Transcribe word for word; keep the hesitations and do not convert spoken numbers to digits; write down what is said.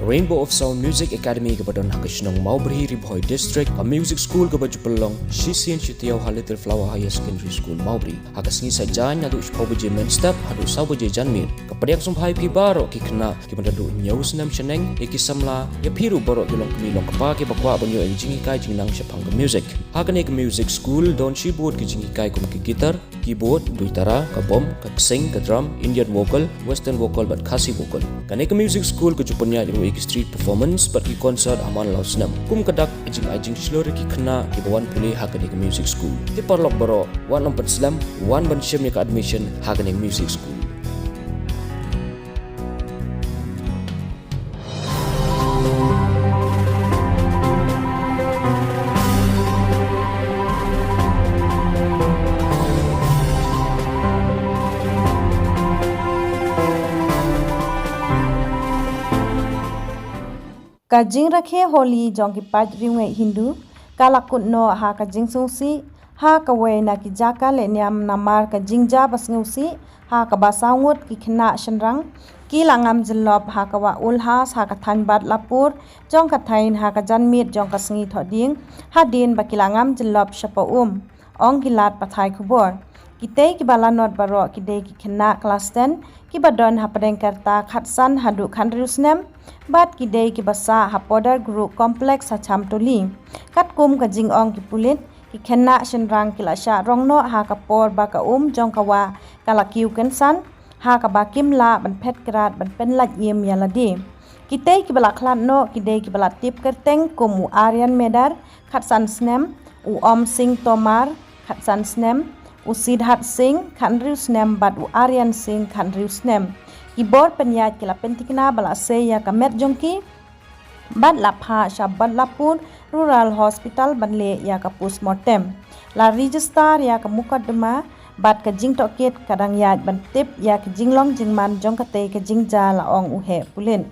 Rainbow of Sound Music Academy kaba don ha ka shnong Mawbri, Ri Bhoi District, ka music school kaba ju pynlong shisien shi taïew ha Little Flower Higher Secondary School, Mawbri. Ha ka sngi Saitjaiñ naduh shiphew baje mynstep haduh saw baje janmiet. Ka pdiang sngewbha ïa phi baroh ki khynnah kiba naduh hynñiew snem shaneng, ïa ki samla, ïa phi ruh baroh ki longkmie longkpa kiba kwah ban ïoh ïa ka jinghikai jingnang shaphang ka music. Ha kane ka music school don shibun ki jinghikai kum ka guitar, keyboard, duitara, ka bom, ka ksing, ka drum, Indian vocal, western vocal bad Khasi vocal. Kane ka music school ka ju pynïaid ruh ïa ki street performance bad ki concert ha man la u snem. Kum ka dak, ka jingai jingshlur ïa ki khynnah kiba wan pule ha kane ka music school. Te paralok baroh, wat nym pynslem, wan ban shim ïa ka admission ha kane ka music school. Ka jingrakhe Holi jong ki paid riewngeit Hindu ka la kut noh ha ka jingsngewsih ha kawei na ki jaka lehniam namar ka jingjia ba sngewsih ha kaba saw ngut ki khynnah shynrang ki la ngam jyllop ha ka wah Ulhas ha ka thaiñ Badlapur jong ka thaiñ ha ka janmiet jong ka sngi Thohdieng, hadien ba ki la ngam jyllop shapoh um, ong ki lad pathai khubor. Kitei kiba lanot baroh ki dei ki khynnah klas ten kiba don hapdeng ka rta khatsan haduh khathynriew snem bad ki dei kiba sah ha Poder Group Complex ha Chamtoli. Katkum ka jingong ki pulit, ki khynnah shynrang ki la shah rong noh ha ka por ba ka um jong ka wah ka la kiew kynsan, ha kaba kim lah ban phet krad ban pynlait im ïa lade. Kitei kiba la khlad noh ki dei kiba la tip kyrteng kum u Aryan Medar, khatsan snem, u Om Singh Tomar, khatsan snem, u Sidharth Singh, khathynriew snem bad u Aryan Singh, khathynriew snem. Ki bor pynïaid ki la pynthikna ba la sei ïa ka met jong ki bad la phah sha Badlapur Rural Hospital ban leh ïa ka postmortem. La register ïa ka mukotduma bad ka jingtohkit ka dang ïaid ban tip ïa ka jinglong jingman jong katei ka jingjia, la ong u heh pulit.